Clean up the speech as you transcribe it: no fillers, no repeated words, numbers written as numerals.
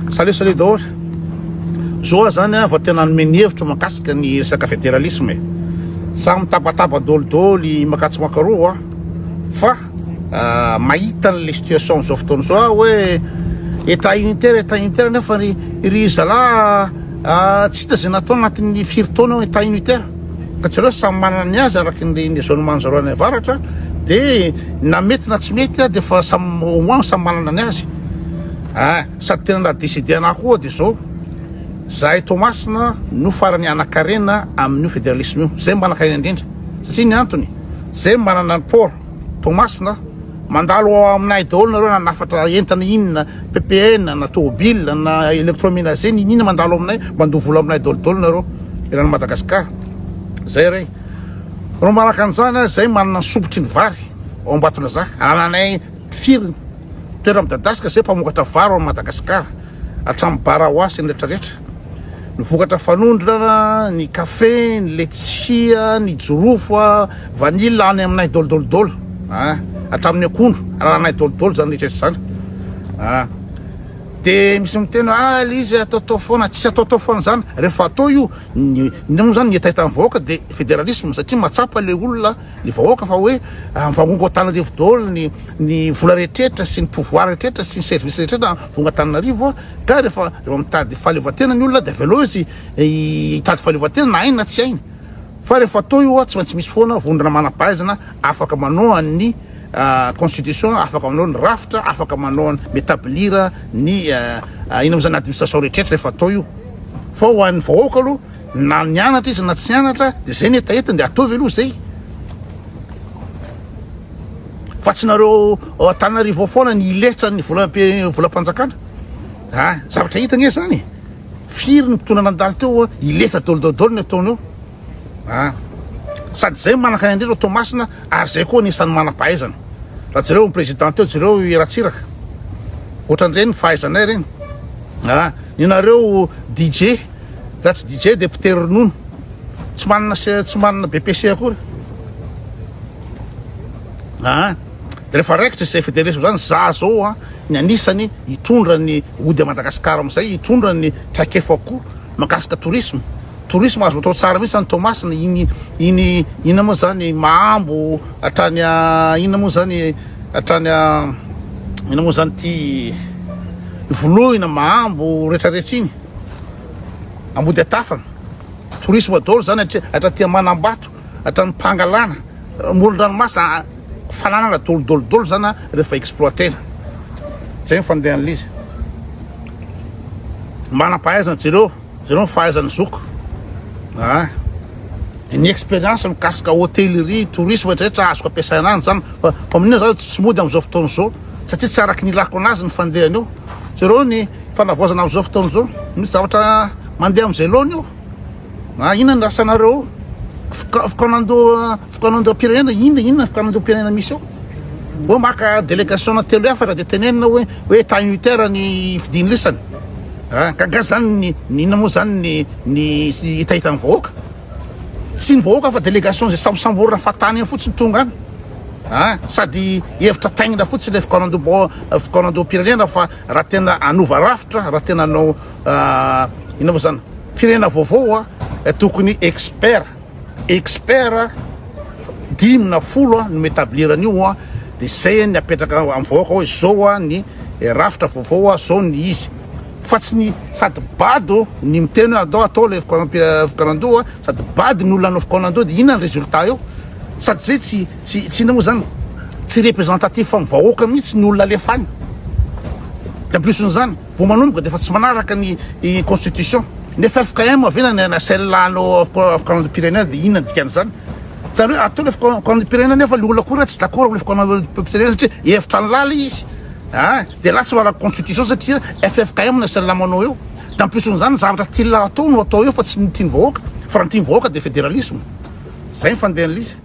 Salut salut daholo. Zo aho zany vao tena hanome ny hevitro mahakasika ny resaka federalisme e. Samy mitabataba dolidoly makatsy makaroa fa mahita an'le situation amin'izao fotoana izao aho hoe état unitaire état unitaire nefa ry ry zalahy tsy hita izay natao anatin'ny firy taona eo état unitaire. Ka tsy aleo samy manana ny azy araka ny ny raisonnement zareo any avaratra de na mety na tsy mety dia efa samy au moins samy manana ny azy. Ah, sady tena naha décider anah koa dia zao, zahay Toamasina no farany hanan-karena amin'io fédéralisme io, zay manan-karena indrindra, satria ny antony, zay manana ny port Toamasina, mandalo ao aminay daholo nareo na hanafatra entana inona, ppn na tômôbile na électroménager n'inona mandalo aminay, mandoa vola aminay daholo daholo nareo eran'i Madagascar, zay re. Raha manaraka an'izany, zay manana ny sompitry ny vary ao Ambatondrazaka, anananay firy Toerana midadasika izay mpamokatra vary ao Madagasikara, hatramin'ny barawa sy ny retraretra. Ny vokatra fanondrana, ny kafe, ny letchia, ny jorofo, vanille any aminay dôlidôlidôly. Ah, hatramin'ny akondro, anananay dôlidôly izany rehetra izany. Ah. De misy miteny hoe ah le izy ataotao foana, tsisy ataotao foana izany. Rehefa atao io, ny ny moa zany ny hetahetan'ny vahoaka de fédéralisme satria mahatsapa le olona ny vahoaka fa hoe mivangongo Antananarivo daholo ny ny vola rehetrrehetra sy ny pouvoir rehetrrehetra sy ny service rehetrrehetra mivangongo Antananarivo ka rehefa rehefa mitady fahaleovantena ny olona dia avelao izy hitady fahaleovantena na hainy na tsy hainy fa rehefa atao io tsy maintsy misy foana vondrona manam-pahaizana afaka manao ny constitution afaka manao ny rafitra afaka manao ny mi-établir ny inona moa zany administration rehetrrehetra rehefa atao io fa ho an'ny vahoaka aloha Na nianatra izy na tsy nianatra dia zay ny hetahetany dia ataovy aloha zay fa tsy nareo ao Antananarivo ao foana ny hiletsa ny vola volam-panjakana ah zavatra hita anie zany e firy ny mpitondra nandalo teo hiletsa daholo daholo ny ataony eo ah sady zay manakana indrindra ao Toamasina ary zay koa anisan'ny manam-pahaizana raha jereo ny président teo jereo i Ratsiraka ohatran'ireny fahaizanay ireny ah ny nareo DJ Raha tsy DJ dia mpitery ronono. Tsy manana tsy manana BPC akory. Ah, dia rehefa raikitra izay fédération zany, za zao a ny anisany hitondra ny hody a Madagascar amin'izay, hitondra ny traikefa koa mahakasika tourisme. Tourisme azo atao tsara mihitsy any Toamasina, iny iny inona moa zany Mahambo hatrany inona moa zany hatrany inona moa zany ty Volohina, Mahambo retraretra iny. Ambody Atafana, tourisme daholo zany hatraty Manambato, hatrany Pangalana, amoron-dranomasina, fananana daholo daholo daholo zany rehefa exploiter-na. Zay ny fandehan'ilay izy. Manam-pahaizana jereo, jereo ny fahaizan'ny zoko. Ah. Dia ny expérience mikasika hôtellerie, tourisme rehetra azoko ampiasaina any zany. Fa fa maninona za tsy mody amin'izao fotoana izao? Satria tsy araky ny ilako anazy ny fandehany io. Jereo ny fanavaozana amin'izao fotoana izao, misy zavatra mandeha amin'izay laona io. Ah, inona ny rasanareo eo? Fikaonandoha fikaonandoham-pirenena, inona inona fikaonandoham-pirenena misy eo? Hoe maka délégation telo efatra dia tenenina hoe hoe état unitaire ny fidiny lisany. Ah, ka nga zany ny ny inona moa zany ny ny hitahitan'ny vahoaka? Tsy ny vahoaka fa délégation izay sambosamborina fahatany eny fotsiny tonga any. Ah, sady hevitra taingina fotsiny ilay fikaonandoha fikaonandoham-pirenena fa raha tena hanova rafitra, raha tena hanao inona moa zany firenena vaovao a, tokony expert expert dimy na folo no mi-établir an'io a, dia izay ny apetraka amin'ny vahoaka hoe zao a ny rafitra vaovao a, zao ny izy. Fa tsy ny sady bado ny miteny hoe andao atao ilay fikaonandoha, sady bado ny olona hanao fikaonandoha dia inona ny résultat eo? Sady zay tsy tsy tsy inona moa zany tsy représentatif amin'ny vahoaka mihitsy ny olona alefa any. Dia en plus n'izany vao manomboka dia efa tsy manaraka ny constitution. Ny ffkm ve na ny ACL hanao fikaonandoham-pirenena dia inona ny dikan'izany? Zany hoe atao ilay fikaonandoham-pirenena nefa ilay olona koa tsy d'accord amin'ilay fikaonandoham-pirenena satria hevitra an'lah ilay izy. Ah, dia lah tsy manaraka constitution satria ffkm na ACL manao eo. Dia en plus n'izany zavatra tian'lah atao no atao eo fa tsy ny tian'ny vahoaka. Fa raha ny tian'ny vahoaka dia fédéralisme. Zay ny fandehan'ilay izy.